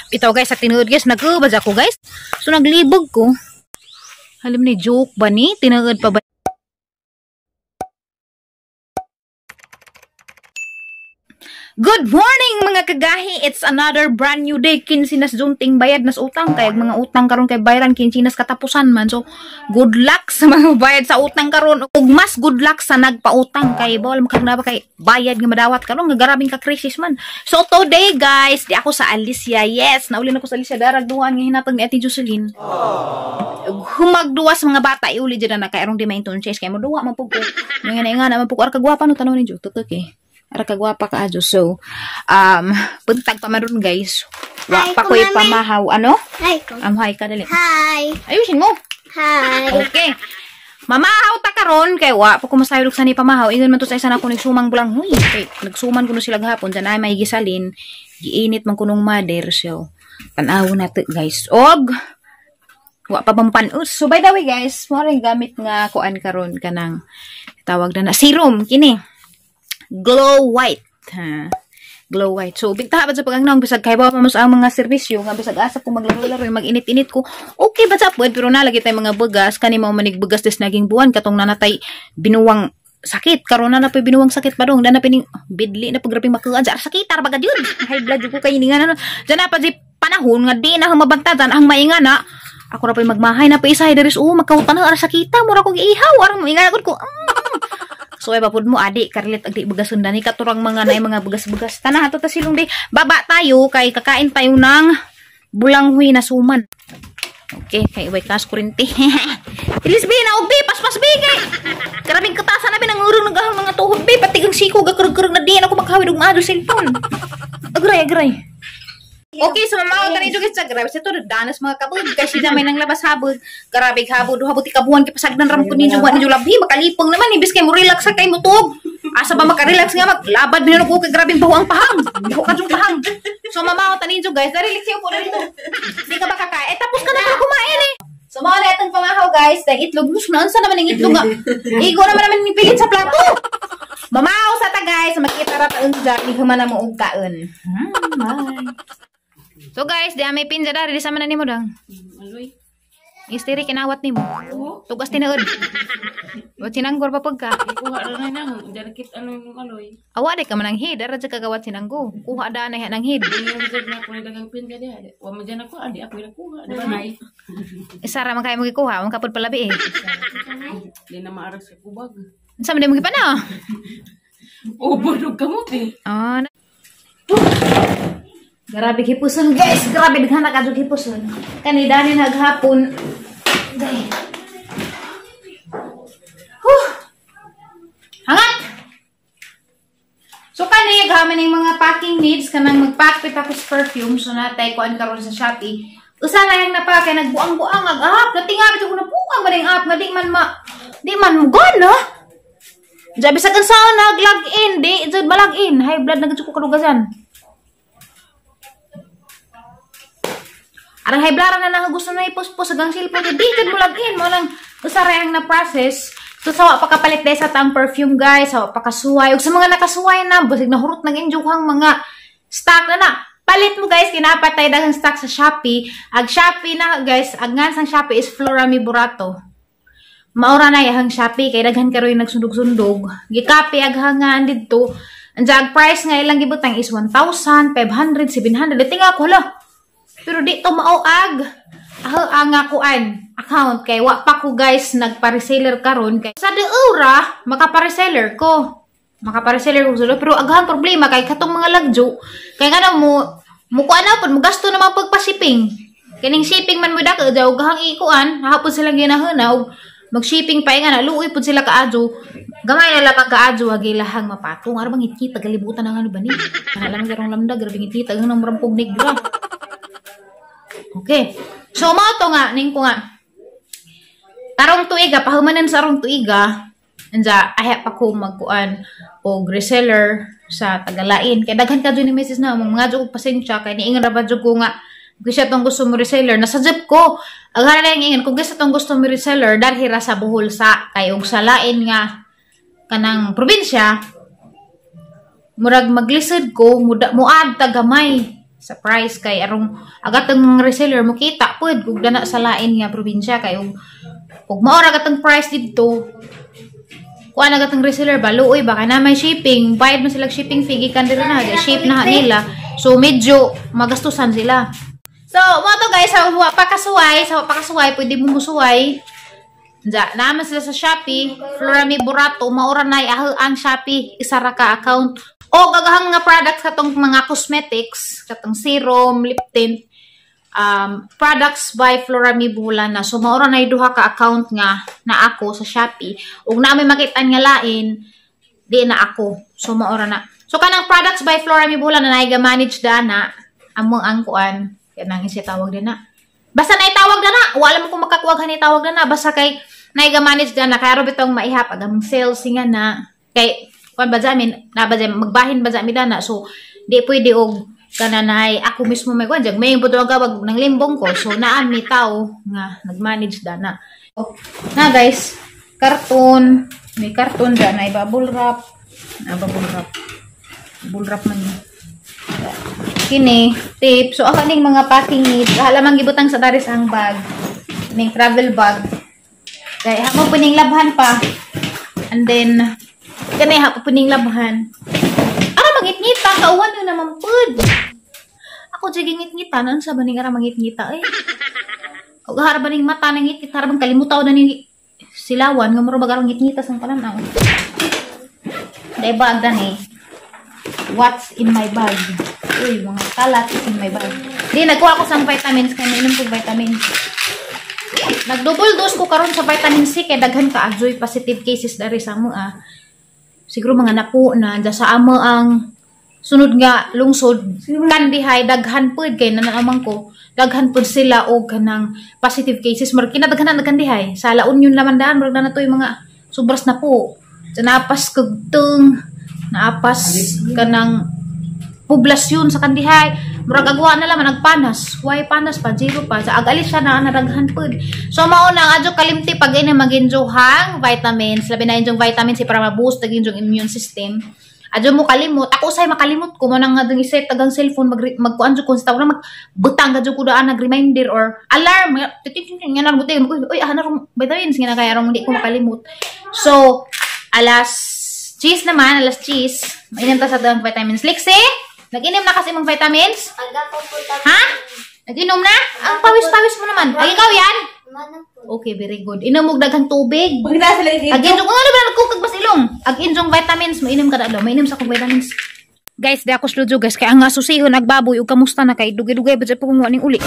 Bitaw guys, sa tinuod guys, nagubad ako guys. So naglibog ko. Alam ni joke ba ni? Tinuod pa ba? Good morning mga kagahi! It's another brand new day. 15 nas junting bayad nas utang. Kaya mga utang karon kay bayaran 15 nas katapusan man. So good luck sa mga bayad sa utang karon. Ug mas good luck sa nagpautang kay bawal makagna ba kay bayad nga madawat karon nga grabing ka crisis man. So today guys, di ako sa Alicia. Yes, naulin ako sa Alicia darag duwan nga hinatag ni Ate Jocelyn. Humagduwa sa mga bata iuli jud na kay arong di mainton chase kay moduwa man pud ko. Nga na man pud ko ar kagwapa no tan-aw ninyo tutok eh. Ara kagwapa ka adyo. So, puntag pa man ron guys. Wa pa ko'y pamahaw. Ano? Hi ko. Hi ka dali. Hi. Ayusin mo. Hi. Okay. Mamahaw ta karon kay wa pa ko masayod sa ni pamahaw. Ingon man to sa isa na ako nagsumang bulang huy. Kay nagsuman kuno sila gahapon dyan ay may gisalin. Giinit man kunong mother. So, tan-aw na to guys. Og wa pa bang panus. So, by the way guys, mo rin gamit nga kuan karon kanang tawag na na serum kini. Glow white. Ha. Glow white. So, bintaha ba sa pagangnaong bisag kay bawa pa mo sa ang mga serbisyo nga bisag asa ko maglaro-laro mag-init-init ko. Okay ba sa pwed pero nalagi tay mga bugas kani mao manig bugas des naging buwan katong nanatay binuwang sakit karon na napoy binuwang sakit padong dana pining bidli na pagrabing makuan sa sakit ara baga jud. High blood jud ko kay nga na dyan na pa di panahon nga di na mabantadan ang mainga na ako ra pay magmahay na pa isahay diri oh magkautan na ara sakita mura ko giihaw arang mainga gud ko. So ay bapod mo adi karlit ag di bugason dani katurang mga nay mga bugas-bugas. Tana ato ta silong di baba tayo kay kakain tayo ng bulanghoy na suman. Okay, kay way kas kurinti. Bilis bi na og bi paspas bi kay. Grabing katasan na bi nangurong nagahang mga tuhod bi pati ang siko gakurog-kurog na di na ako makahawid og maadyo cellphone. Agray agray. Okay, so mamaw tayo guys sa grabe sa to danas mga kabog kasi na may nang labas habog. Grabe habog duha buti kabuhan kay pasagdan ram ko ninyo wa ninyo labi makalipong naman imbes kay mo relax sa kay mo tuog. Asa ba makarelax nga maglabad binunog ko kay grabing baho ang pahang. Baho ka jung pahang. So mamaw ta ninyo guys, dari liksi upo dito. Di ka ba kakain? Eh, tapos ka na pala kumain eh. So mao na itong pamahaw guys, dahil itlog nus na unsa naman ang itlog nga. Igo naman naman pilit sa plato. Mamaw sa ta guys, makita ra ta unja ni human na mo og kaon. Bye. So guys, di may pinja dari di sama na nimo dang. Aloy. Istiri kinawat nimo. Tugas tinuod. Wa sinanggor pa pagka. Kuha ra na na, jarkit ano yung aloy. Awa di ka man ang hid, ara jud kagawat sinanggo. Kuha da na ang hid. Di na ko dagang pinja diha. Wa man dyan ako, adi ako nakuha, di ba nay? Isara man kay mo gikuha, man kapod palabi eh. Di na maarag sa kubag. Unsa man di mo gipana? Ubod og kamot eh. Ah. Grabe hipuson guys, grabe daghan na kadto hipuson. Kani dani naghapon. Day. Huh. Hangat. So kani gaman ning mga packing needs kanang magpack pit ako sa perfume so natay kuan karon sa Shopee. Usa na yang napaka nagbuang-buang ag app, natinga bitaw ko nabuang man ning app nga di man ma di man mo gana. Jabi sa kansaon nag-log in, di jud ma-log in. High blood na gud ko kalugasan. Arang high blood na na gusto na ipuspos agang cellphone di jud mo log in mo lang usa ra yang na process. So sawa pa kapalit day sa tang perfume guys, sawa pa kasuway ug sa mga nakasuway na basig nahurot nang injuhang mga stock na na. Palit mo guys kinapat tay daghang stock sa Shopee. Ag Shopee na guys, ag ngan sang Shopee is Florami Burato. Maura na yahang Shopee kay daghan karon nagsundog-sundog. Gikapi aghangan didto. Ang jag price nga ilang gibutang is 1,500, 700. Tinga ko hala. Pero di to mao ag ang kuan account kay wa pa ko guys nagpa-reseller karon kay sa deura makapa-reseller ko. Makapa-reseller ko solo pero aghang problema kay katong mga lagjo kay ngano mo mukuan na pud mo gasto na man pagpa-shipping. Kining shipping man mo dako daw gahang ikuan hapon sila ginahuna og mag-shipping pa nga na luoy pud sila kaadyo. Gamay na lamang kaadyo ag ilahang mapatong ara bang ngitngit galibutan ang ano ba ni. Ana lamang garong lamda grabe ngitngit ang murampog negra. Okay. So mao to nga ning ko nga. Tarong tuiga pahumanan sa arong tuiga anja ahya pa ko magkuan og reseller sa tagalain kay daghan ka jud ni message na mga jud og pasensya kay niingon ra ba jud ko nga gusto tong gusto mo reseller nasa jeep ko. Ang hara lang ingon kung gusto tong gusto mo reseller darhi ra sa Bohol sa kay og sa lain nga kanang probinsya murag maglisod ko muad ta gamay. Sa price kay arong agatang mga reseller mo kita pud ug dana sa lain nga probinsya kay ug mao ra gatang price didto, kuan na gatang reseller ba, luoy ba kay na may shipping, bayad man sila shipping fee gikan diri na, ship na nila, so medyo magastusan sila. So mo to guys, sa wa pa kasuway, sa wa pa kasuway pwede mo musuway. Ja, naman sila sa Shopee, Florami Burato, maura na ang Shopee, isa ra ka account. O gagahang mga products katong mga cosmetics, katong serum, lip tint, products by Florami Bulana. So maura na duha ka account nga na ako sa Shopee. Ug na may makit-an nga lain, di na ako. So maura na. So kanang products by Florami Bulana na manage dana among ang kuan, kanang isa tawag din na. Basta na itawag na na, wala mo kung makakuwag ni tawag na na, basta kay naiga manage dana kay aro bitong maihap ag sales nga na kay kuan ba jamin na ba jam magbahin ba jami dana, so di pwede og kana nay ako mismo may kuan jag may buto gawag ng limbong ko, so naa mi tao nga nagmanage dana. Na guys, karton, may karton dana, ay bubble wrap, na bubble wrap, bubble wrap man yun. Kini tape, so ako ning mga packing needs, halamang gibutang sa daris ang bag, ning travel bag. Kay hamo puning labhan pa. And then kani ha puning labhan. Ara mangitngita kauwan yun naman pud. Ako jud ngitngita nan sa baning ara mangitngita eh. Og hara baning mata nang ngitngit, hara bang kalimutaw na ni silawan nga mura bagarong ngitngita sang tanan-aw. Dai bag dani. What's in my bag? Uy, mga kalat in my bag. Di nagkuha ko sang vitamins kay mainom kog vitamins. Nag-double dose ko karon sa vitamin C kay daghan ka adjoy positive cases dari sa amo ah. Siguro mga napo na dya sa amo ang sunod nga lungsod kandihay daghan pud kay nanamang ko daghan pud sila og kanang positive cases, murag kinadaghan na kandihay sa La Union naman daan, murag na to yung mga sobras na po. So, naapas kugtong, naapas kanang poblasyon sa kandihay, murag agwa na lang nagpanas, why panas pa zero pa sa agalis siya na nadaghan pud. So mao na ang adyo kalimti pag ini maginjohang vitamins, labi na inyong vitamin C para ma-boost ang inyong immune system. Adyo mo kalimot, ako usay makalimot ko mo nang nga dung iset tagang cellphone magkuan jud kon sa tawag na magbutang ka jud ko daan nag reminder or alarm nga nang buti, uy ah na vitamins nga na kay arong hindi ko makalimot. So alas cheese naman, alas cheese, mainom ta sa tagang vitamins. Lixie, nag-inom na kasi mong vitamins? Ha? Nag-inom na? Ang pawis-pawis mo naman. Ay, ikaw yan? Okay, very good. Inom og daghang tubig. Ag-inom, ano ba nagkukag bas ilong? Ag-inom vitamins, mainom ka na daw. Mainom sa akong vitamins. Guys, di ako studio guys. Kaya ang nga susihon, nagbaboy, ug kamusta na kay dugay-dugay ba dyan po kung waning uli.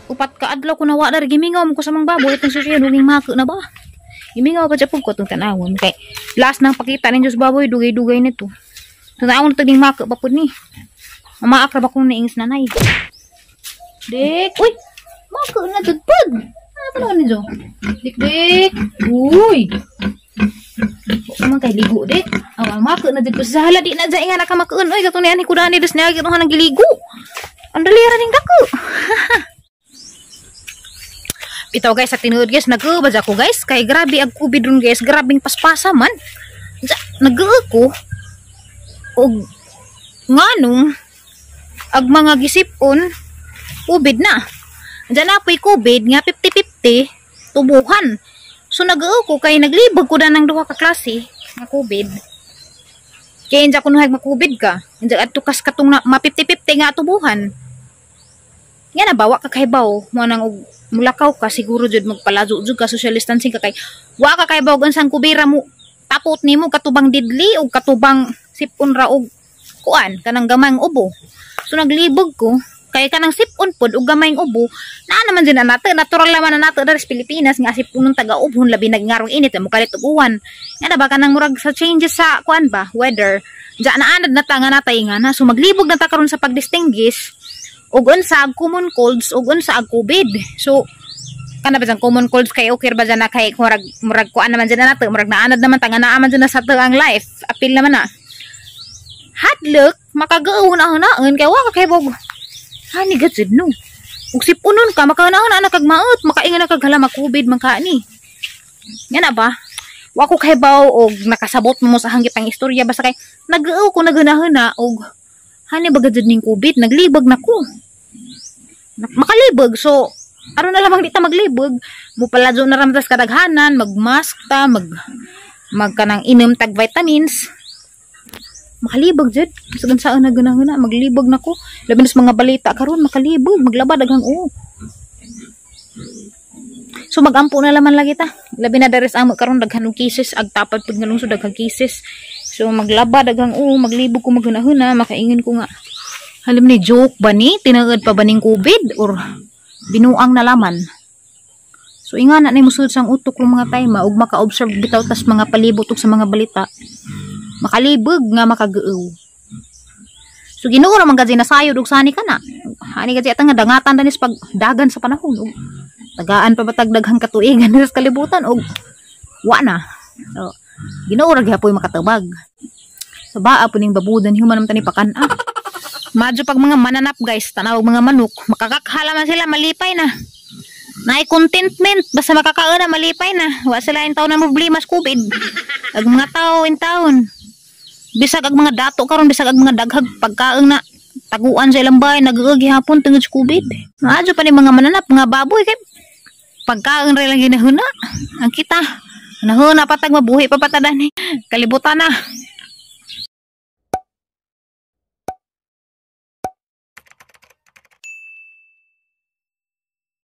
Upat ka adlaw ko nawa na rin. Gimingaw mo ko sa mga baboy. Itong susihon, huging mako na ba? Gimingaw pa dyan po ko itong tanawon. Kay last nang pakita ninyo sa baboy, dugay-dugay nito. Tanawon na ito ding mako pa po ni. Mamaakra ba kung naings nanay? Dik! Uy! Mako na dud pud! Ano pa naman ninyo? Dik, dik! Uy! Huwag man kay ligo, dik. Awa, mako na dud ko. Sa hala, di na dyan nga nakamakuun. Uy, katong niyan, kudaan ni Diyos niya. Katong hanang giligo. Ang dalira ning dako. Bitaw guys, sa tinuod guys, nag-uubad ako guys. Kay grabe ang COVID dun guys. Grabing paspasa man. Nag-uub ko. Og nganong ag mga gisipon COVID na. Diyan na po'y COVID nga 50-50 tubuhan. So nag-uo ko kay naglibog ko na ng duha ka klase nga COVID. Kaya hindi ako nuhag ma-COVID ka. Hindi adto kas katong na, ma 50-50 nga tubuhan. Nga na bawa ka kaybaw mo nang og mulakaw ka siguro jud magpalazo jud ka, social distancing ka kay wa ka kaybaw unsang kubira mo tapot nimo katubang didli og katubang sipon ra og kuan kanang gamayng ubo. So naglibog ko kay kanang sipon pod og gamayng ubo naa naman din na nato, natural naman na nato diri sa Pilipinas nga sipunon taga ubhon labi nagngarong init mo kalit og uwan. Nga na ba kanang murag sa changes sa kuan ba weather diya naanad na ta nga natay nga na. So maglibog na ta karon sa pagdistinguish og unsa ag common colds og unsa ag COVID. So kana ba dyan common colds kay okay ba dyan na kay murag murag kuan naman dyan na nato, murag naanad naman ta nga naa man dyan na sa ang life apil naman na. Hadlok makagaw na hunaon kay wa ka kay bog hani gud no. Ug sipunon ka makahunahon na kag maot makaingon na kag hala ma-COVID man ka ni. Nga na ba? Wa ko kay baw og nakasabot mo sa hanggit ang istorya basta kay nag-uo ko naghunahuna og Hani ba jud ning COVID, naglibog na ko. Makalibog so aron na lamang di ta maglibog, mupaladyo na ramtas kadaghanan, magmask ta, magkanang inom tag vitamins. Makalibog jud. Sagan saan na gunahuna, maglibog na ko. Labi na sa mga balita karon, makalibog, maglaba daghang oo. So magampo na laman lagi ta. Labi na diri sa amo karon daghan og cases, ag tapad pud nga lungsod daghang cases. So maglaba daghang oo, maglibog ko maghunahuna, makaingon ko nga. Halim ni joke ba ni? Tinaad pa ba ning COVID or binuang na laman? So ingana na musulod sang utok ng mga time ug maka-observe bitaw tas mga palibot og sa mga balita. Makalibog nga makagaaw. So Ginoo ra man gud nasayod og sani kana. Hani gud atang nga dangatan danis pag dagan sa panahon ug tagaan pa batag daghang katuigan sa kalibutan og wa na. So Ginoo ra gihapoy makatubag. So baa po ning babudan human man tani pakan-a. Madyo pag mga mananap, guys, tanaw mga manok, makakakhala man sila, malipay na. Naay contentment, basta makakaon na, malipay na. Wa sila in taon na problema sa COVID. Ag mga tao in taon. Bisag ag mga dato karon, bisag ag mga daghag pagkaon na taguan sa ilang bahay, nag hapon tungod sa COVID. Madyo pa ni mga mananap, mga baboy kay pagkaon ra lang ginahuna. Ang kita, nahuna patag mabuhi pa patadan. Kalibutan na.